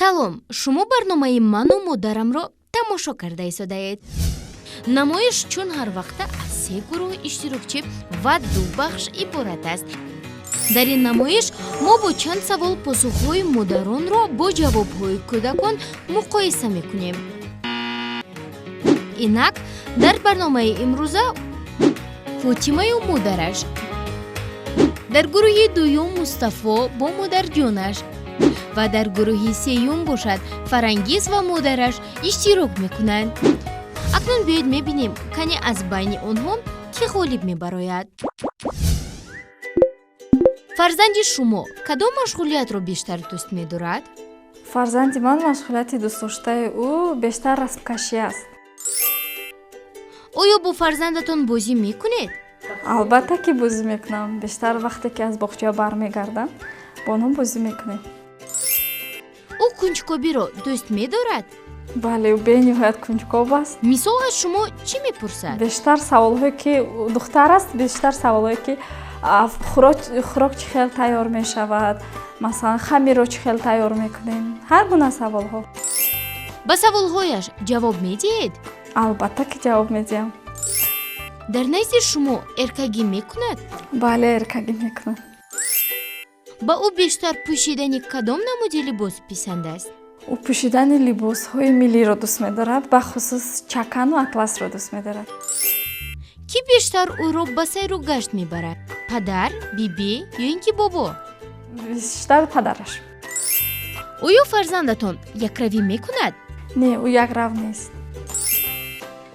Салом, шумо барномаи ману модарамро тамошо карда истодаед. Намоиш чун ҳар вақта аз се гурӯҳ иштирокчӣ ва ду бахш иборат аст. Дар ин намоиш мо бо чанд савол посухҳои модаронро бо ҷавобҳои кӯдакон муқоиса мекунем. Инак, дар барномаи имрӯза Фотимаю модараш, дар гурӯҳи дуюм Мустафо бо модарҷонаш ва дар гурӯҳи сеюм бошад Фарангиз ва модараш иштирок мекунанд. Акнун биёед мебинем, кане аз байни онҳо кӣ ғолиб мебарояд. Фарзанди шумо кадом машғулиятро бештар дӯст медорад? Фарзанди ман машғулияти дӯстдоштаи ӯ бештар расмкашӣ аст. Оё бо фарзандатон бозӣ мекунед? Албатта ки бозӣ мекунам. Бештар вақте ки аз боғча бармегардам, бо онҳо бозӣ мекунем. Ӯ кунҷкобиро дӯст медорад? Бале, ӯ бениҳоят кунҷков аст. Мисол, аз шумо чӣ мепурсад? Бештар саволҳое ки духтар аст, бештар саволҳое ки хӯрок чӣ хел тайёр мешавад, масалан, хамирро чӣ хел тайёр мекунем, ҳар гуна саволҳо. Ба саволҳояш ҷавоб медиҳед? Албатта ки ҷавоб медиҳам. Дар назди шумо эркагӣ мекунад? Бале, эркагӣ мекунад. Ба ӯ бештар пӯшидани кадом намуди либос писанд аст? Ӯ пӯшидани либосҳои миллиро дӯст медорад, бахусус чакану атласро дӯст медорад. Кӣ бештар ӯро ба сайру гашт мебарад? Падар, бибӣ ё ин ки бобо? Бештар падараш. Оё фарзандатон якравӣ мекунад? Не, ӯ якрав нест.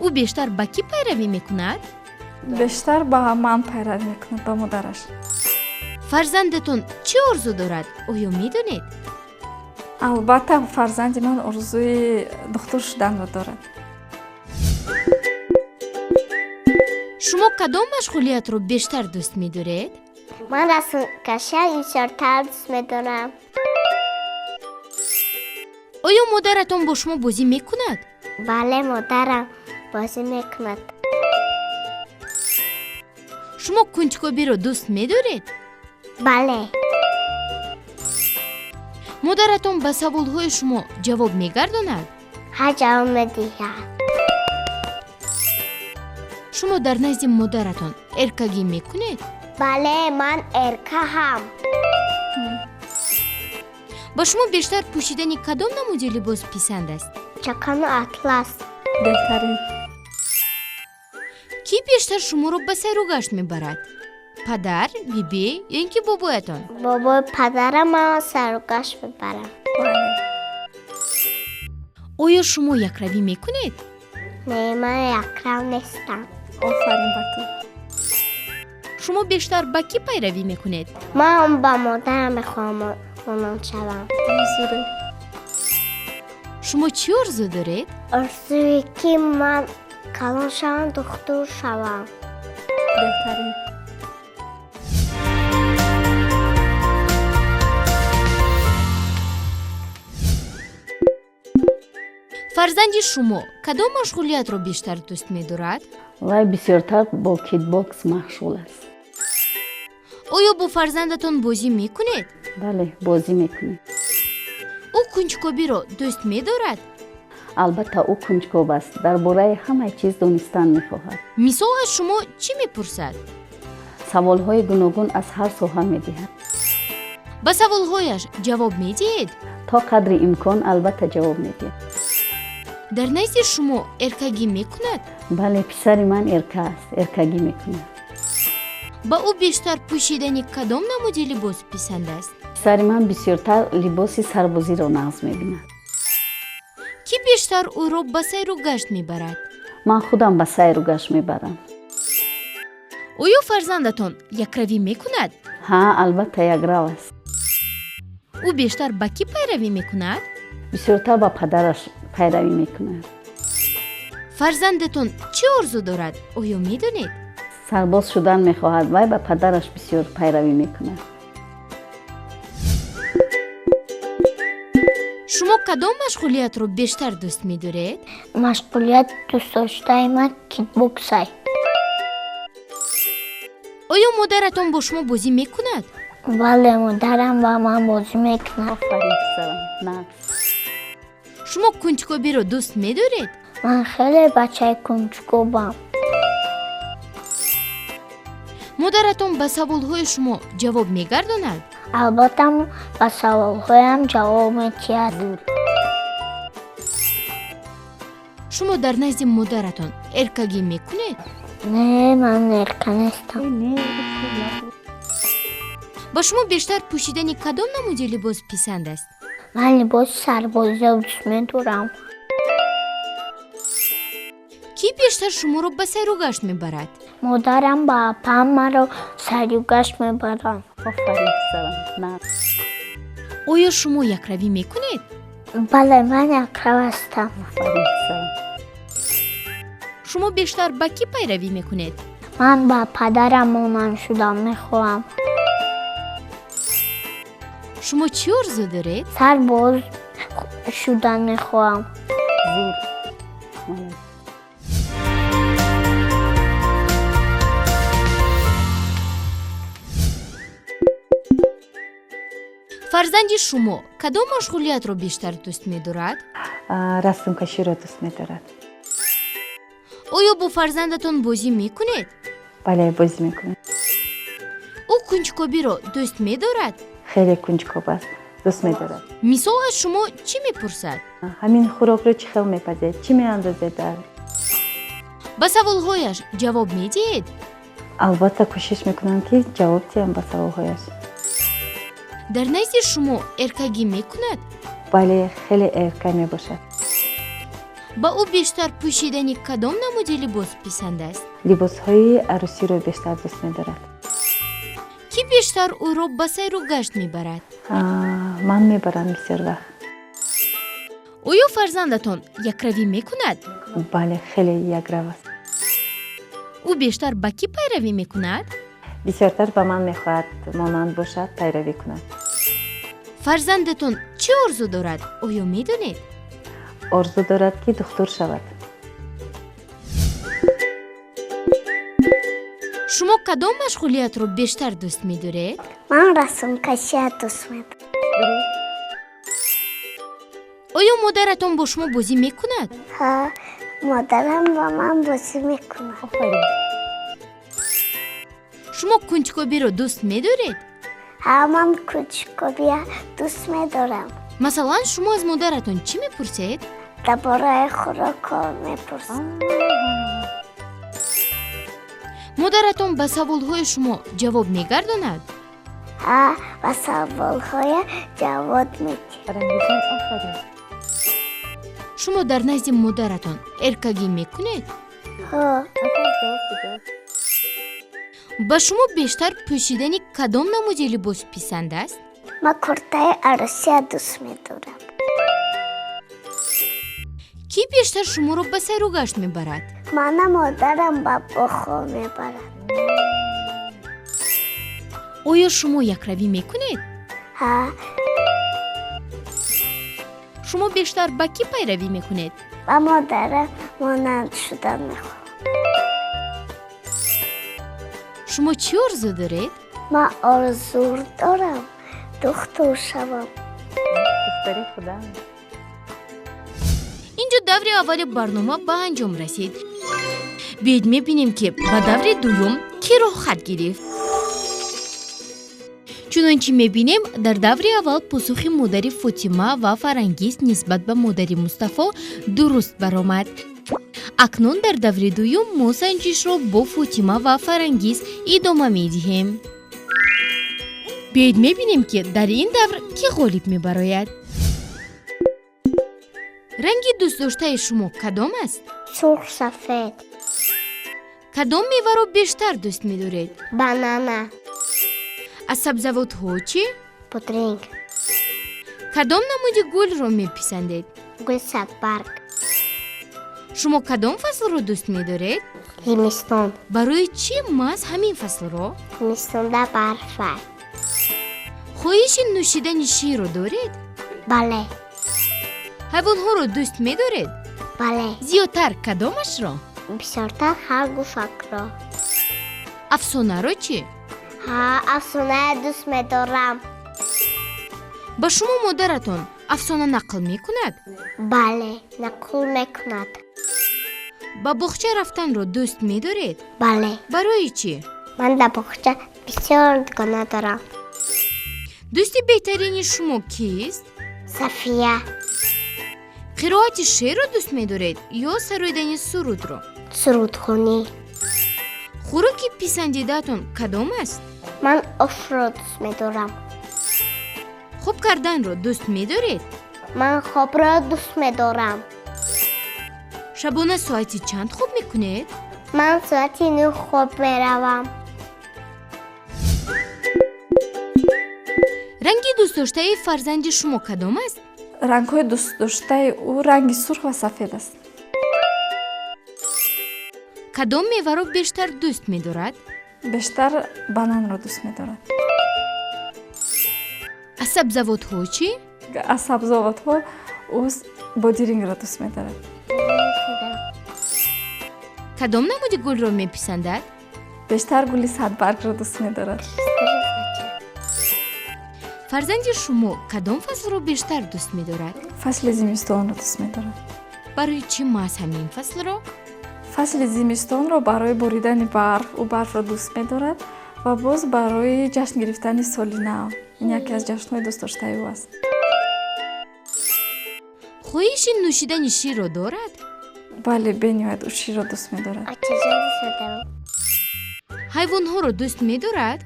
Ӯ бештар ба кӣ пайравӣ мекунад? Бештар ба ман пайравӣ мекунад, ба модараш. Фарзандатон чӣ орзу дорад, оё медонед? Албатта, фарзанди ман орзуи духтур шуданро дорад. Шумо кадом машғулиятро бештар дӯст медоред? Ман расмкашиам бисёртар дӯст медорам. Оё модаратон бо шумо бозӣ мекунад? Бале, модарам бозӣ мекунад. Шумо кунҷкобиро дӯст медоред? Бале. Модаратон ба саволҳои шумо ҷавоб мегардонад? Ҳа, ҷавоб медиҳад. Шумо дар назди модаратон эркагӣ мекунед? Бале, ман эркаҳам. Ба шумо бештар пӯшидани кадом намуди либос писанд аст? Чакану атлас. Беҳтарин. Кӣ бештар шуморо ба сайру гашт мебарад? Падар, бибӣ ё ин ки бобоятон? Бобои падарам маро сайру гашт мебарад. Бале. Оё шумо якравӣ мекунед? Не, ман якрав нестам. Офарин ба ту. Шумо бештар ба кӣ пайравӣ мекунед? Ман ба модарам мехоҳам монанд шавам. Зуре. Шумо чӣ орзу доред? Орзуе ки ман калон шавам, духтур шавам. Беҳтарин. Фарзанди шумо кадом машғулиятро бештар дӯст медорад? Вай бисёртар бо кикбокс машғул аст. Оё бо фарзандатон бозӣ мекунед? Бале, бозӣ мекунем. Ӯ кунҷкобиро дӯст медорад? Албатта, ӯ кунҷков аст, дар бораи ҳамаи чиз донистан мехоҳад. Мисол, аз шумо чӣ мепурсад? Саволҳои гуногун аз ҳар соҳа медиҳад. Ба саволҳояш ҷавоб медиҳед? То қадри имкон, албатта, ҷавоб медиҳад. Дар назди шумо эркагӣ мекунад? Бале, писари ман эрка аст, эркагӣ мекунад. Ба ӯ бештар пӯшидани кадом намуди либос писанд аст? Писари ман бисёртар либоси сарбозиро нағз мебинад. Кӣ бештар ӯро ба сайру гашт мебарад? Ман худам ба сайру гашт мебарам. Оё фарзандатон якравӣ мекунад? Ҳа, албатта, якрав аст. Ӯ бештар ба кӣ пайравӣ мекунад? Бисёртар ба падараш пайравӣ мекунад. Фарзандатон чӣ орзу дорад, оё медонед? Сарбоз шудан мехоҳад, вай ба падараш бисёр пайравӣ мекунад. Шумо кадом машғулиятро бештар дӯст медоред? Машғулият дӯстдоштаи ман кикбоксай. Оё модаратон бо шумо бозӣ мекунад? Бале, модарам ба ман бозӣ мекунад. Офарин, писарам, нағз. Шумо кунҷкобиро дӯст медоред? Ман хеле бачаи кунҷкобам. Модаратон ба саволҳои шумо ҷавоб мегардонад? Албатта, ба саволҳоям ҷавоб медиҳад. Шумо дар назди модаратон эркагӣ мекунед? Не, ман эрка нестам. Ба шумо бештар пӯшидани кадом намуди либос писанд аст? Ман либоси сарбозиро дӯст медорам. Кӣ бештар шуморо ба сайру гашт мебарад? Модарам ба апаам маро сайру гашт мебаранд. Офарин, писарам. На. Оё шумо якравӣ мекунед? Бале, ман якрав ҳастам. Офарин, писарам. Шумо бештар ба кӣ пайравӣ мекунед? Ман ба падарам монанд шудан мехоҳам. Шумо чӣ орзу доред? Сарбоз шудан мехоҳам. Зур. Молодец. Фарзанди шумо кадом машғулиятро бештар дӯст медорад? Расмкаширо дӯст медорад. Оё бо фарзандатон бозӣ мекунед? Бале, бозӣ мекунем. Ӯ кунҷкобиро дӯст медорад? Хеле кунҷкоб аст, дӯст медорад. Мисол, аз шумо чӣ мепурсад? Ҳамин хӯрокро чӣ хел мепазед? Чӣ меандозед дар? Ба саволҳояш ҷавоб медиҳед? Албатта, кӯшиш мекунам, ки ҷавоб диҳам ба саволҳояш. Дар назди шумо эркагӣ мекунад? Бале, хеле эрка мебошад. Ба ӯ бештар пӯшидани кадом намуди либос писанд аст? Либосҳои арӯсиро бештар дӯст медорад. Кӣ бештар ӯро ба сайру гашт мебарад? Ман мебарам бисёр вақт. Оё фарзандатон якравӣ мекунад? Бале, хеле якрав аст. Ӯ бештар ба кӣ пайравӣ мекунад? Бисёртар ба ман мехоҳад монанд бошад, пайравӣ кунад. Фарзандатон чӣ орзу дорад, оё медонед? Орзу дорад, ки духтур шавад. Шумо кадом машғулиятро бештар дӯст медоред? Ман расмкаширо дӯст медорам. Оё модаратон бо шумо бозӣ мекунад? Ҳа, модарам ба ман бозӣ мекунад. Офарин. Шумо кунҷкобиро дӯст медоред? Ҳа, ман кунҷкобиро дӯст медорам. Масалан, шумо аз модаратон чӣ мепурсед? Дар бораи хӯрокҳо мепурсам. Модаратон ба саволҳои шумо ҷавоб мегардонад? Ҳа, ба саволҳоя ҷавоб медиҳад. Фарангизҷон, офарин. Шумо дар назди модаратон эркагӣ мекунед? Ҳо. Ба шумо бештар пӯшидани кадом намуди либос писанд аст? Ман куртаи арӯсиро дӯст медорам. Кӣ бештар шуморо ба сайру гашт мебарад? Мана модарам ба боғҳо мебарад. Оё шумо якравӣ мекунед? Ҳа. Шумо бештар ба кӣ пайравӣ мекунед? Ба модарам монанд шудан мехоҳам. Шумо чӣ орзу доред? Ман орзу дорам духтур шавам. Духтари худам. Инҷо даври аввали барнома ба анҷом расид. Биёед мебинем, ки ба даври дуюм кӣ роҳхат гирифт. Чунончи мебинем, дар даври аввал посухи модари Фотима ва Фарангиз нисбат ба модари Мустафо дуруст баромад. Акнун дар даври дуюм мо санҷишро бо Фотима ва Фарангиз идома медиҳем. Биёед мебинем, ки дар ин давр кӣ ғолиб мебарояд. Ранги дӯстдоштаи шумо кадом аст? Сурх, сафед. Кадом меваро бештар дӯст медоред? Банана. Аз сабзавотҳо чӣ? Пудринг. Кадом намуди гулро меписандед? Гули садбарг. Шумо кадом фаслро дӯст медоред? Зимистон. Барои чӣ маҳз ҳамин фаслро? Зимистонда барф аст. Хоҳиши нӯшидани ширро доред? Бале. Ҳайвонҳоро дӯст медоред? Бале. Зиёдтар кадомашро? Бисёртар харгӯшакро. Афсонаро чӣ? Ҳа, афсонаро дӯст медорам. Ба шумо модаратон Афсона нақл мекунад? Бале, нақл мекунад. Ба боғча рафтанро дӯст медоред? Бале. Барои чӣ? Ман дар боғча бисёр дугона дорам. Дӯсти беҳтарини шумо кист? Сафия. Қироати шеърро дӯст медоред ё сароидани сурудро? Сурудхонӣ. Хӯроки писандидаатон кадом аст? Ман ошро дӯст медорам. Хоб карданро дӯст медоред? Ман хобро дӯст медорам. Шабона соати чанд хоб мекунед? Ман соати 9 хоб меравам. Ранги дӯстдоштаи фарзанди шумо кадом аст? Рангҳои дӯстдоштаи ӯ ранги сурх ва сафед аст. Кадом меваро бештар дӯст медорад? Бештар бананро дӯст медорад. Аз сабзавотҳо чӣ? Аз сабзавотҳо ӯ бодирингро дӯст медорад. Кадом намуди гулро меписандад? Бештар гули садбаргро дӯст медорад. Фарзанди шумо кадом фаслро бештар дӯст медорад? Фасли зимистонро дӯст медорад. Барои чӣ маҳз ҳамин фаслро? Фасли зимистонро барои боридани барф, ӯ барфро дӯст медорад ва боз барои ҷашн гирифтани соли нав. Ин яке аз ҷашнҳои дӯстдоштаи ӯ аст. Хоҳиши нӯшидани ширро дорад? Бале, бениҳоят ӯ ширро дӯст медорад. Ҳайвонҳоро дӯст медорад?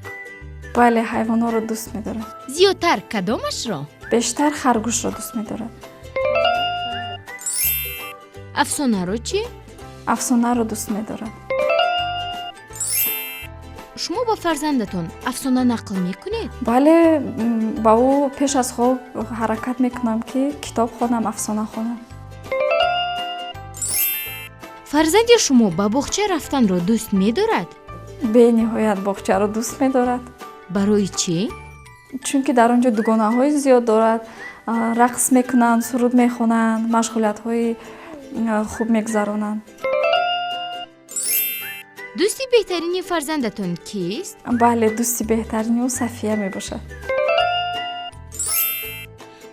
Бале, ҳайвонҳоро дӯст медорад. Зиёдтар кадомашро? Бештар харгӯшро дӯст медорад. Афсонаро чӣ? Афсонаро дӯст медорад. Шумо ба фарзандатон афсона нақл мекунед? Бале, ба ӯ пеш аз хоб ҳаракат мекунам, ки китоб хонам, афсона хонам. Фарзанди шумо ба боғча рафтанро дӯст медорад? Бениҳоят боғчаро дӯст медорад. Барои чӣ? Чунки дар он ҷо дугонаҳои зиёд дорад, рақс мекунанд, суруд мехонанд, машғулиятҳои хуб мегузаронанд. Дӯсти беҳтарини фарзандатон кист? Бале, дӯсти беҳтарини ӯ Сафия мебошад.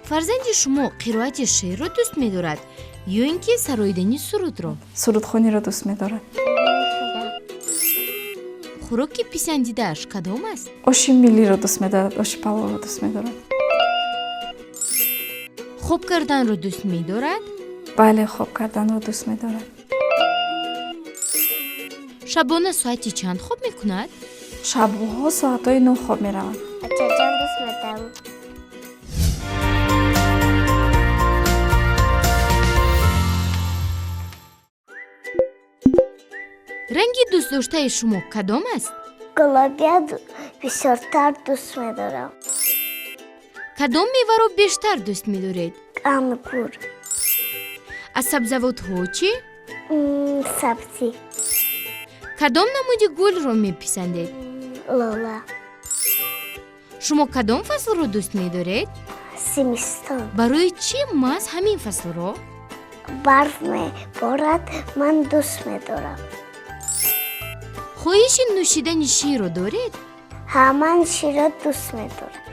Фарзанди шумо қироати шеърро дӯст медорад ё ин ки сароидани сурудро? Сурудхониро дӯст медорад. Хӯроки писандидааш кадом аст? Оши миллиро дӯст медорад, оши паловро дӯст медорад. Хоб карданро дӯст медорад? Бале, хоб карданро дӯст медорад. Шабона соати чанд хоб мекунад? Шабҳо соатҳои 9 хоб меравад. Очаҷон дӯст медорам. Ранги дӯстдоштаи шумо кадом аст? Гулобия бисёртар дӯст медорам. Кадом меваро бештар дӯст медоред? Ангур. Аз сабзавотҳо чӣ? Сабзӣ. Кадом намуди гулро меписандед? Лола. Шумо кадом фаслро дӯст медоред? Зимистон. Барои чӣ маҳз ҳамин фаслро? Барф меборад, ман дӯст медорам. Хоҳиши нӯшидани ширро доред? Ҳа, ман ширро дӯст медорам.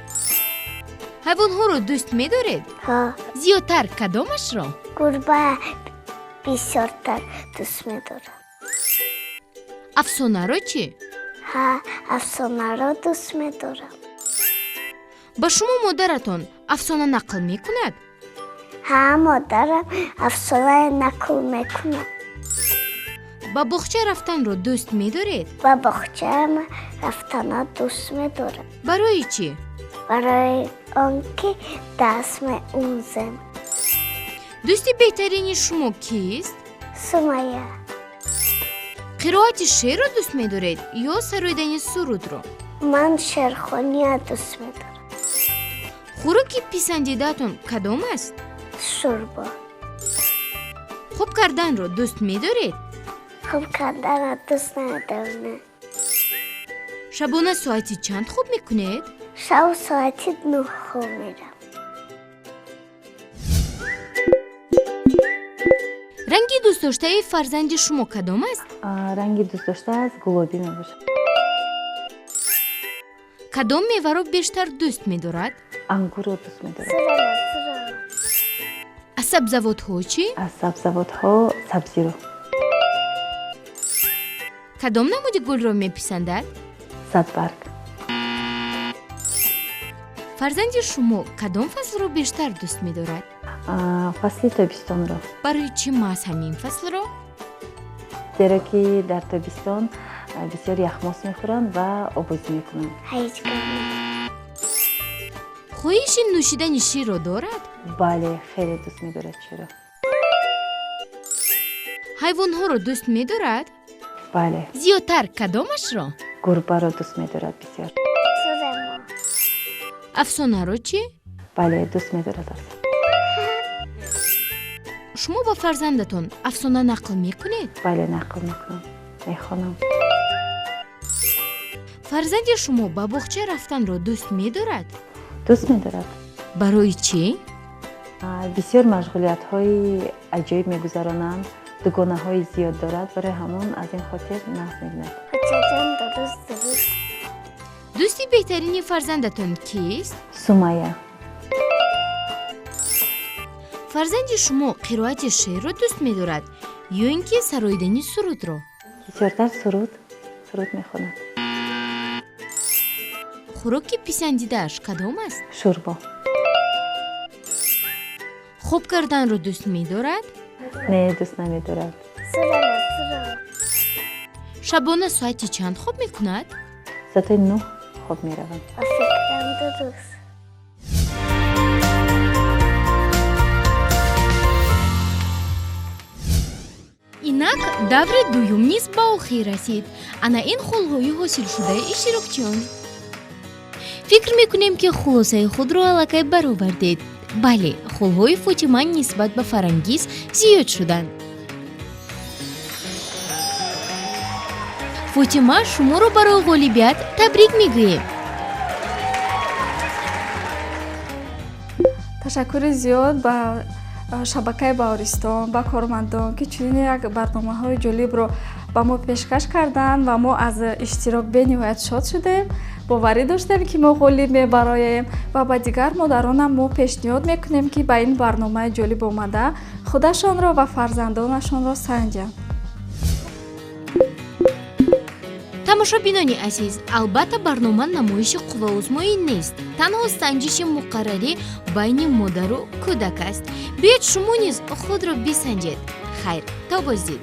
Ҳайвонҳоро дӯст медоред? Ҳа. Зиёдтар кадомашро? Гурба бисёртар дӯст медорам. Афсонаро чӣ? Ҳа, афсонаро дӯст медорам. Ба шумо модаратон афсона нақл мекунад? Ҳа, модарам афсона нақл мекунад. Ба боғча рафтанро дӯст медоред? Ба боғча рафтанро дӯст медорам. Барои чӣ? Барои он ки дарс меомӯзем. Дӯсти беҳтарини шумо кист? Сумая. Қироати шеърро дӯст медоред ё сароидани сурудро? Ман шеърхониро дӯст медорам. Хӯроки писандидаатон кадом аст? Шӯрбо. Хоб карданро дӯст медоред? Хоб карданро дӯст намедорам. Шабона соати чанд хоб мекунед? Шаб соати 9 хоб меравам. Ранги дӯстдоштаи фарзанди шумо кадом аст? Ранги дӯстдоштааш гулобӣ мебошад. Кадом меваро бештар дӯст медорад? Ангурро дӯст медорад. Сабзавотҳо чӣ? Аз сабзавотҳо сабзиро. Кадом намуди гулро меписандад? Садбарг. Фарзанди шумо кадом фаслро бештар дӯст медорад? Фасли тобистонро. Барои чӣ маҳз ҳамин фаслро? Зеро ки дар тобистон бисёр яхмос мехӯранд ва обозӣ мекунанд. Хоҳиши нӯшидани ширро дорад? Бале, хеле дӯст медорад ширро. Ҳайвонҳоро дӯст медорад? Бале. Зиёдтар кадомашро? Гурбаро дӯст медорад бисёр. Афсонаро чӣ? Бале, дӯст медорад афсона. Шумо ба фарзандатон афсона нақл мекунед? Бале, нақл мекунам, мехонам. Фарзанди шумо ба боғча рафтанро дӯст медорад? Дӯст медорад. Барои чӣ? Бисёр машғулиятҳои аҷоиб мегузаронанд, дугонаҳои зиёд дорад, барои ҳамон аз ин хотир нағз мебинад. Дӯсти беҳтарини фарзандатон кист? Сумая. Фарзанди шумо қироати шеърро дӯст медорад ё ин ки сароидани сурудро? Бисёртар суруд мехонад. Хӯроки писандидааш кадом аст? Шӯрбо. Хоб карданро дӯст медорад? Не, дӯст намедорад. Шабона соати чанд хоб мекунад? Соати 9 хоб меравам. Инак даври дуюм низ ба охир расид. Ана ин холҳои ҳосилшудаи иштирокчиён. Фикр мекунем, ки хулосаи худро аллакай баровардед. Бале, холҳои Фотима нисбат ба Фарангиз зиёд шуданд. Фотима, шуморо барои ғолибият табрик мегӯем. Ташаккури зиёд ба шабакаи Баҳористон, ба кормандон, ки чунин як барномаҳои ҷолибро ба мо пешкаш карданд ва мо аз иштирок бениҳоят шод шудем. Боварӣ доштем, ки мо ғолиб мебароем ва ба дигар модаронам мо пешниҳод мекунем, ки ба ин барномаи ҷолиб омада худашонро ва фарзандонашонро санҷанд. Тамошобинони азиз, албатта барнома намоиши қувваозмоӣ нест, танҳо санҷиши муқаррарӣ байни модару кӯдак аст. Биёед шумо низ худро бисанҷед. Хайр, то боздид.